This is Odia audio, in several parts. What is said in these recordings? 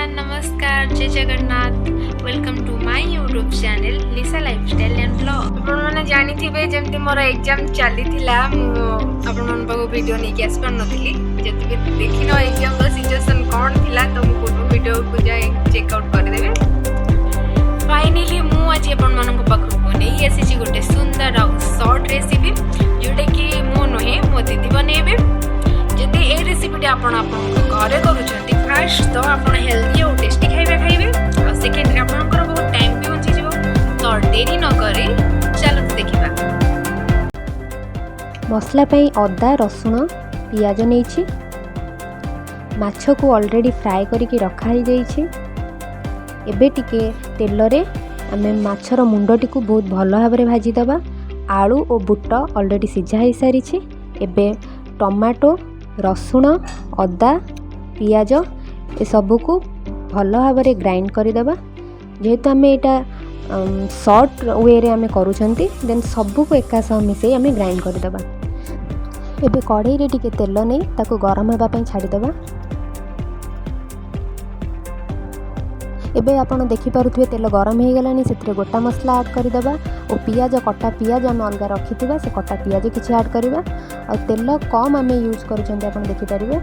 ନମସ୍କାର, ଜୟ Jagannath. Welcome to my YouTube channel Lisa Lifestyle and Vlog। ଆପଣମାନେ ଜାଣିଥିବେ, ଯେମିତି ମୋର ଏକ୍ଜାମ୍ ଚାଲିଥିଲା, ମୁଁ ଆପଣମାନଙ୍କ ପାଖକୁ ଭିଡ଼ିଓ ନେଇକି ଆସିପାରୁନଥିଲି। ଯଦି ବି ଦେଖିନ ଏକ୍ଜାମ୍ର ସିଚୁଏସନ୍ କ'ଣ ଥିଲା, ତ ମୁଁ ପୂର୍ବ ଭିଡ଼ିଓକୁ ଯାଇ ଚେକ୍ ଆଉଟ୍ କରିଦେବେ। ଫାଇନାଲି ମୁଁ ଆଜି ଆପଣମାନଙ୍କ ପାଖକୁ ନେଇ ଆସିଛି ଗୋଟେ ସୁନ୍ଦର ଆଉ ସର୍ଟ ରେସିପି, ଯେଉଁଟାକି ମୁଁ ନୁହେଁ, ମୋ ଦିଦି ବନେଇବେ। ଯଦି ଏ ରେସିପିଟି ଆପଣ ଆପଣଙ୍କ ଘରେ କରୁଛନ୍ତି, ଫାର୍ଷ୍ଟ ତ ଆପଣ ହେଲ୍ଦି ଆଉ ଟେଷ୍ଟି ଖାଇବା ଖାଇବେ ଆଉ ସେକେଣ୍ଡରେ ଆପଣଙ୍କର ବହୁତ ଟାଇମ୍ ବି ବଞ୍ଚିଯିବ। ତ ଡେରି ନ କରି ଚାଲନ୍ତୁ ଦେଖିବା। ମସଲା ପାଇଁ ଅଦା, ରସୁଣ, ପିଆଜ ନେଇଛି। ମାଛକୁ ଅଲରେଡ଼ି ଫ୍ରାଏ କରିକି ରଖା ହେଇଯାଇଛି। ଏବେ ଟିକେ ତେଲରେ ଆମେ ମାଛର ମୁଣ୍ଡଟିକୁ ବହୁତ ଭଲ ଭାବରେ ଭାଜିଦେବା। ଆଳୁ ଓ ବୁଟ ଅଲରେଡ଼ି ସିଝା ହେଇସାରିଛି। ଏବେ ଟମାଟୋ, ରସୁଣ, ଅଦା, ପିଆଜ ଏସବୁକୁ ଭଲ ଭାବରେ ଗ୍ରାଇଣ୍ଡ କରିଦେବା। ଯେହେତୁ ଆମେ ଏଇଟା ସର୍ଟ ୱେରେ ଆମେ କରୁଛନ୍ତି, ଦେନ୍ ସବୁକୁ ଏକା ସହ ମିଶାଇ ଆମେ ଗ୍ରାଇଣ୍ଡ କରିଦେବା। ଏବେ କଢ଼େଇରେ ଟିକେ ତେଲ ନେଇ ତାକୁ ଗରମ ହେବା ପାଇଁ ଛାଡ଼ିଦେବା। ଏବେ ଆପଣ ଦେଖିପାରୁଥିବେ, ତେଲ ଗରମ ହେଇଗଲାଣି। ସେଥିରେ ଗୋଟା ମସଲା ଆଡ଼୍ କରିଦେବା ଓ ପିଆଜ, କଟା ପିଆଜ ଆମେ ଅଲଗା ରଖିଥିବା, ସେ କଟା ପିଆଜ କିଛି ଆଡ଼୍ କରିବା। ଆଉ ତେଲ କମ୍ ଆମେ ୟୁଜ୍ କରୁଛନ୍ତି, ଆପଣ ଦେଖିପାରିବେ,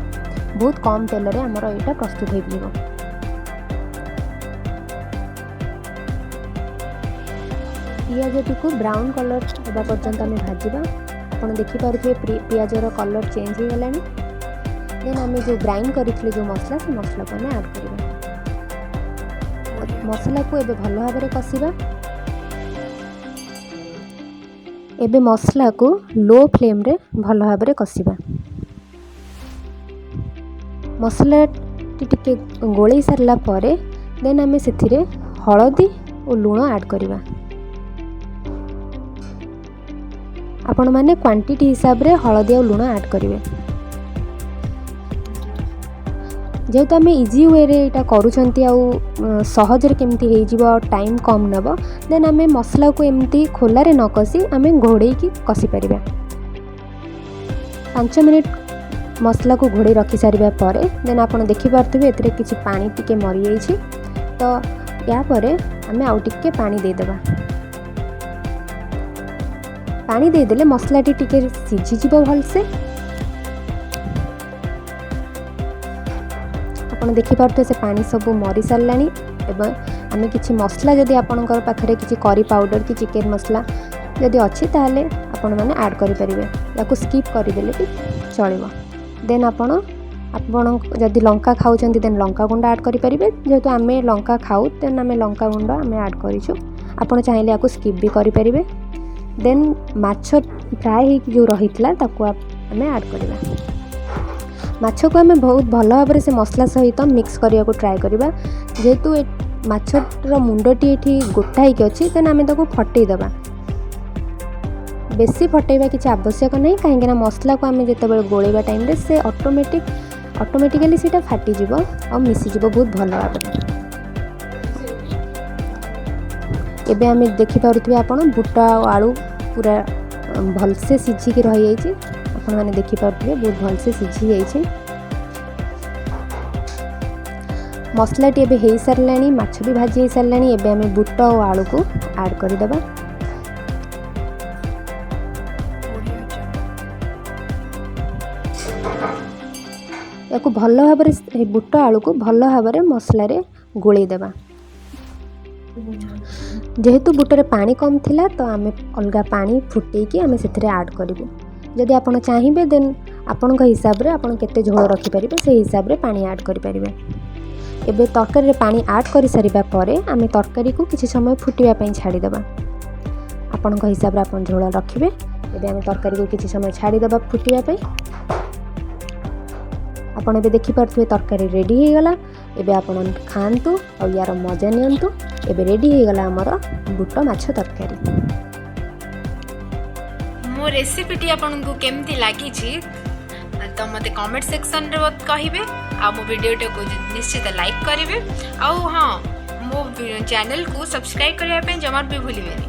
ବହୁତ କମ୍ ତେଲରେ ଆମର ଏଇଟା ପ୍ରସ୍ତୁତ ହେଇଯିବ। ପିଆଜଟିକୁ ବ୍ରାଉନ୍ କଲର୍ ହେବା ପର୍ଯ୍ୟନ୍ତ ଆମେ ଭାଜିବା। ଆପଣ ଦେଖିପାରୁଥିବେ, ପିଆଜର କଲର୍ ଚେଞ୍ଜ ହେଇଗଲାଣି। ଦେନ୍ ଆମେ ଯେଉଁ ଗ୍ରାଇଣ୍ଡ କରିଥିଲେ ଯେଉଁ ମସଲା, ସେ ମସଲାକୁ ଆମେ ଆଡ଼୍ କରିବା। ମସଲାକୁ ଏବେ ଭଲ ଭାବରେ କଷିବା। ଏବେ ମସଲାକୁ ଲୋ ଫ୍ଲେମ୍ରେ ଭଲ ଭାବରେ କଷିବା। ମସଲାଟି ଟିକେ ଗୋଳେଇ ସାରିଲା ପରେ ଦେନ୍ ଆମେ ସେଥିରେ ହଳଦୀ ଓ ଲୁଣ ଆଡ଼୍ କରିବା। ଆପଣମାନେ କ୍ୱାଣ୍ଟିଟି ହିସାବରେ ହଳଦୀ ଆଉ ଲୁଣ ଆଡ଼୍ କରିବେ। ଯେହେତୁ ଆମେ ଇଜି ୱେରେ ଏଇଟା କରୁଛନ୍ତି ଆଉ ସହଜରେ କେମିତି ହେଇଯିବ, ଟାଇମ୍ କମ୍ ନେବ, ଦେନ୍ ଆମେ ମସଲାକୁ ଏମିତି ଖୋଲାରେ ନ କଷି ଆମେ ଘୋଡ଼େଇକି କଷିପାରିବା। 5 ମିନିଟ୍ ମସଲାକୁ ଘୋଡ଼େଇ ରଖି ସାରିବା ପରେ ଦେନ୍ ଆପଣ ଦେଖିପାରୁଥିବେ, ଏଥିରେ କିଛି ପାଣି ଟିକେ ମରିଯାଇଛି। ତ ୟା ପରେ ଆମେ ଆଉ ଟିକେ ପାଣି ଦେଇଦେବା। ପାଣି ଦେଇଦେଲେ ମସଲାଟି ଟିକେ ସିଝିଯିବ ଭଲସେ। ଆପଣ ଦେଖିପାରୁଥିବେ, ସେ ପାଣି ସବୁ ମରି ସାରିଲାଣି। ଏବଂ ଆମେ କିଛି ମସଲା, ଯଦି ଆପଣଙ୍କର ପାଖରେ କିଛି କରି ପାଉଡ଼ର କି ଚିକେନ୍ ମସଲା ଯଦି ଅଛି, ତାହେଲେ ଆପଣମାନେ ଆଡ଼୍ କରିପାରିବେ। ୟାକୁ ସ୍କିପ୍ କରିଦେଲେ ବି ଚଳିବ। ଦେନ୍ ଆପଣ ଯଦି ଲଙ୍କା ଖାଉଛନ୍ତି, ଦେନ୍ ଲଙ୍କା ଗୁଣ୍ଡ ଆଡ଼୍ କରିପାରିବେ। ଯେହେତୁ ଆମେ ଲଙ୍କା ଖାଉ, ଦେନ୍ ଆମେ ଲଙ୍କା ଗୁଣ୍ଡ ଆମେ ଆଡ଼୍ କରିଛୁ। ଆପଣ ଚାହିଁଲେ ୟାକୁ ସ୍କିପ୍ ବି କରିପାରିବେ। ଦେନ୍ ମାଛ ଫ୍ରାଏ ହେଇକି ଯେଉଁ ରହିଥିଲା, ତାକୁ ଆମେ ଆଡ଼୍ କରିବା। ମାଛକୁ ଆମେ ବହୁତ ଭଲ ଭାବରେ ସେ ମସଲା ସହିତ ମିକ୍ସ କରିବାକୁ ଟ୍ରାଏ କରିବା। ଯେହେତୁ ଏ ମାଛର ମୁଣ୍ଡଟି ଏଠି ଗୋଟା ହେଇକି ଅଛି, ଦେନ୍ ଆମେ ତାକୁ ଫଟେଇ ଦେବା। ବେଶୀ ଫଟେଇବା କିଛି ଆବଶ୍ୟକ ନାହିଁ, କାହିଁକିନା ମସଲାକୁ ଆମେ ଯେତେବେଳେ ଗୋଳେଇବା ଟାଇମ୍ରେ ସେ ଅଟୋମେଟିକାଲି ସେଇଟା ଫାଟିଯିବ ଆଉ ମିଶିଯିବ ବହୁତ ଭଲ ଭାବରେ। ଏବେ ଆମେ ଦେଖିପାରୁଥିବେ ଆପଣ, ବୁଟ ଆଉ ଆଳୁ ପୁରା ଭଲସେ ସିଝିକି ରହିଯାଇଛି। ଆପଣମାନେ ଦେଖିପାରୁଥିବେ, ବହୁତ ଭଲସେ ସିଝି ଯାଇଛି। ମସଲାଟି ଏବେ ହେଇସାରିଲାଣି, ମାଛ ବି ଭାଜି ହେଇସାରିଲାଣି। ଏବେ ଆମେ ବୁଟ ଆଉ ଆଳୁକୁ ଆଡ଼୍ କରିଦେବା। ୟାକୁ ଭଲ ଭାବରେ, ବୁଟ ଆଳୁକୁ ଭଲ ଭାବରେ ମସଲାରେ ଗୋଳେଇ ଦେବା। ଯେହେତୁ ବୁଟରେ ପାଣି କମ୍ ଥିଲା, ତ ଆମେ ଅଲଗା ପାଣି ଫୁଟେଇକି ଆମେ ସେଥିରେ ଆଡ଼୍ କରିବୁ। ଯଦି ଆପଣ ଚାହିଁବେ, ଦେନ୍ ଆପଣଙ୍କ ହିସାବରେ ଆପଣ କେତେ ଝୋଳ ରଖିପାରିବେ, ସେଇ ହିସାବରେ ପାଣି ଆଡ଼୍ କରିପାରିବେ। ଏବେ ତରକାରୀରେ ପାଣି ଆଡ଼୍ କରିସାରିବା ପରେ ଆମେ ତରକାରୀକୁ କିଛି ସମୟ ଫୁଟିବା ପାଇଁ ଛାଡ଼ିଦେବା। ଆପଣଙ୍କ ହିସାବରେ ଆପଣ ଝୋଳ ରଖିବେ। ଏବେ ଆମେ ତରକାରୀକୁ କିଛି ସମୟ ଛାଡ଼ିଦେବା ଫୁଟିବା ପାଇଁ। ଆପଣ ଏବେ ଦେଖିପାରୁଥିବେ, ତରକାରୀ ରେଡ଼ି ହେଇଗଲା। ଏବେ ଆପଣ ଖାଆନ୍ତୁ ଆଉ ୟାର ମଜା ନିଅନ୍ତୁ। ଏବେ ରେଡ଼ି ହେଇଗଲା ଆମର ବୁଟ ମାଛ ତରକାରୀ। ମୋ ରେସିପିଟି ଆପଣଙ୍କୁ କେମିତି ଲାଗିଛି, ତ ମୋତେ କମେଣ୍ଟ ସେକ୍ସନରେ କହିବେ ଆଉ ମୋ ଭିଡ଼ିଓଟାକୁ ନିଶ୍ଚିତ ଲାଇକ୍ କରିବେ। ଆଉ ହଁ, ମୋ ଚ୍ୟାନେଲକୁ ସବସ୍କ୍ରାଇବ୍ କରିବା ପାଇଁ ଜମାରୁ ବି ଭୁଲିବେନି।